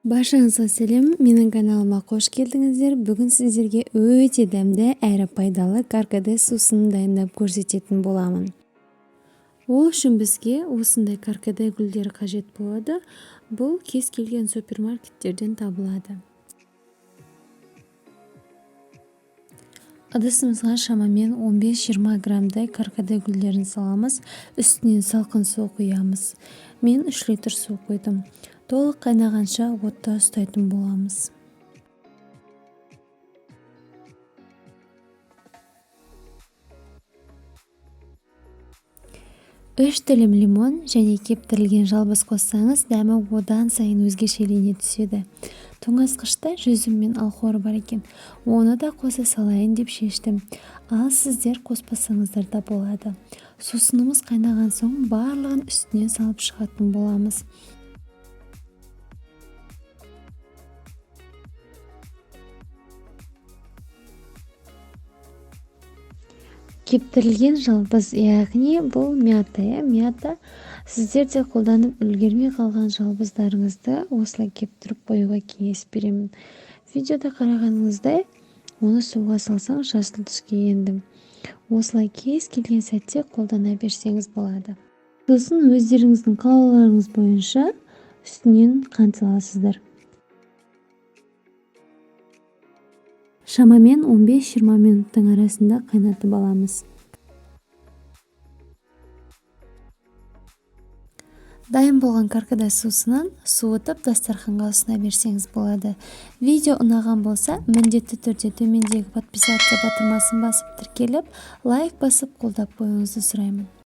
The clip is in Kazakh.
Баршаңызға сәлем, менің каналыма қош келдіңіздер. Бүгін сіздерге өте дәмді әрі пайдалы каркаде сусынын дайындап көрсететін боламын. Ол үшін бізге осындай каркаде гүлдері қажет болады. Бұл кез келген супермаркеттерден табылады. Ыдысымызға шамамен 15-20 граммдай каркаде гүлдерін саламыз, үстінен салқын су құямыз. Мен 3 литр су құйдым. Толық қайнағанша отта ұстайтын боламыз. 3 тілім лимон және кептірілген жалбыз қоссаңыз, дәмі одан сайын өзгешелене түседі. Тоңазытқышта жүзім мен алхор бар екен, оны да қоса салайын деп шештім. Ал сіздер қоспасаңыздар да болады. Сусынымыз қайнаған соң барлығын үстіне салып шығатын боламыз. Кептірілген жалбыз, яғни бұл мята, мята. Сіздер де қолданып үлгермей қалған жалбыздарыңызды осылай кептіріп қоюға кеңес беремін. Видеода қарағаныңыздай, оны суға салсаң жасыл түске енді. Осылай кез келген сәтте қолдана берсеңіз болады. Сосын өздеріңіздің қалауларыңыз бойынша үстінен қант саласыздар. Шамамен 15-20 минуттың арасында қайнатып аламыз. Дайын болған каркаде сусынын суытып дастарханға ұсына берсеңіз болады. Видео ұнаған болса, міндетті түрде төмендегі подписаться батырмасын басып тіркеліп, лайк басып қолдап қоюыңызды сұраймын.